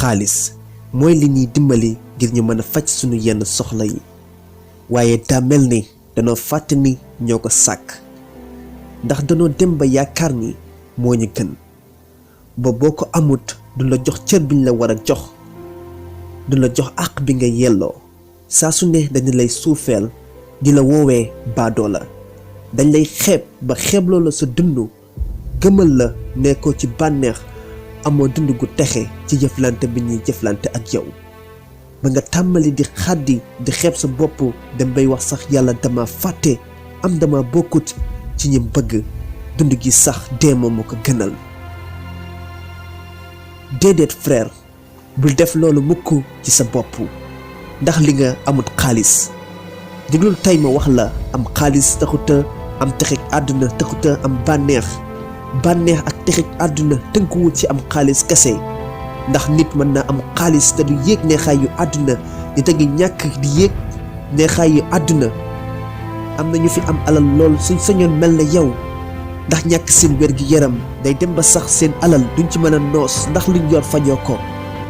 xaalis mooy li ñuy dimbali ngir ñu mën a faj sunu yenn soxla yi waaye daa mel ni danoo fàtte ni ñoo ko sàkk ndax danoo dem ba yaakaar ni moo ñu gën ba boo ko amut du la jox cër biñ la war a jox du la jox àq bi nga yelloo saa su ne dañu lay suufeel di la woowee baadoo la dañ lay xeeb ba xeebloo la sa dund gëmal la nekkoo ci bànneex amoo dund gu texe ci jëflante bi ñuy jëflante ak yow ba nga tàmbali di xàddi di xeeb sa bopp dem bay wax sax yàlla dama fàtte am dama bokkut ci ñi bëgg dund gi sax dee moom moo ko gënal déedéet frère bul def loolu mukk ci sa bopp ndax li nga amut xaalis déglul tey ma wax la am xaalis taxuta am texeg àdduna taxuta am bànneex ak texeg àdduna tënkuwul ci am xaalis kese ndax nit mën na am xaalis te du yéeg neexaay yu àdduna nit a ngi ñàkk di yéeg neexaay yu àdduna am na ñu fi am alal lool suñ sañoon mel na yow ndax ñàkk seen wér gi yaram day dem ba sax seen alal duñ ci mën a noos ndax luñ yor fajoo ko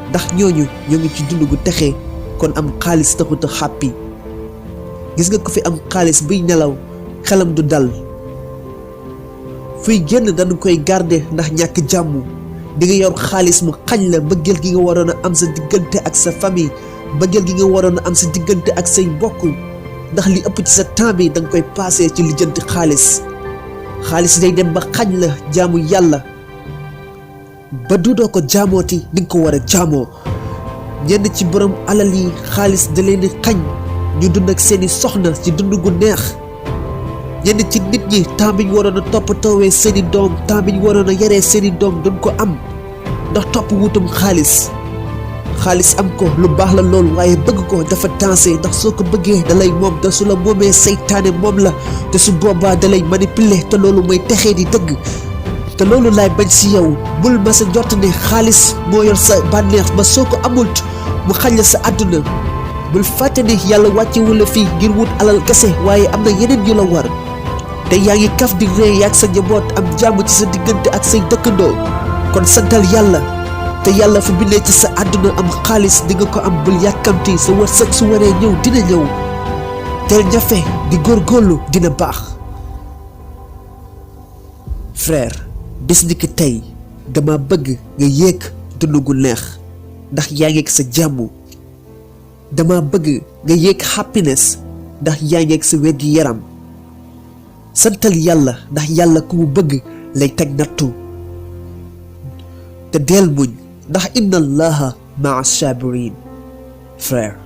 ndax ñooñu ñoo ngi ci dund gu texe kon am xaalis taxut a xàppi gis nga ko fi am xaalis buy nelaw xelam du dal fuy génn dañu koy garder ndax ñàkk jàmm di nga yor xaalis mu xañ la mbëggeel gi nga waroon a am sa diggante ak sa famille mbëggeel gi nga waroon a am sa diggante ak say mbokk ndax li ëpp ci sa temps bi danga koy passé ci lijjanti xaalis day dem ba xañ la jaamu yàlla ba dudoo ko jaamooti ni nga ko war a jaamoo ñenn ci borom alal yi xaalis da leen di xañ ñu dund ak seeni soxna ci dund gu neex ñenn ci nit ñi temps bi ñu waroon a toppatoowee seeni doom temps bi ñu waroon a yaree seeni doom duñ ko am ndax topp wutum xaalis am ko lu baax la lool waaye bëgg ko dafa tansé ndax soo ko bëggee dalay moom te su la moomee seytaane moom la te su boobaa dalay manipuler te loolu mooy texee di dëgg te loolu laay bañ si yow bul ma sa njort ne xaalis moo yor sa bànneex ba soo ko amult mu xañ la sa àdduna bul fàtte ne yàlla wàccewul la fii ngir wut alal kese waaye am na yeneen yu la war te yaa ngi kaf di ree yaag sa njaboot am jàmm ci sa diggante ak say dëkkandoo kon santal yàlla te yàlla fu bindee ci sa àdduna am xaalis di nga ko am bul yàkkamti sa wërsëg su waree ñëw dina ñëw teel ñafe di góorgóorlu dina baax frère bis ni ki tey dama bëgg nga yéeg dund gu neex ndax yaa ngi ak sa jàmm dama bëgg nga yéeg happiness ndax yaa ngi ak sa wér gi yaram santal yàlla ndax yàlla ku mu bëgg lay teg nattu te deel muñ ndax inna allaha maa sabirin frère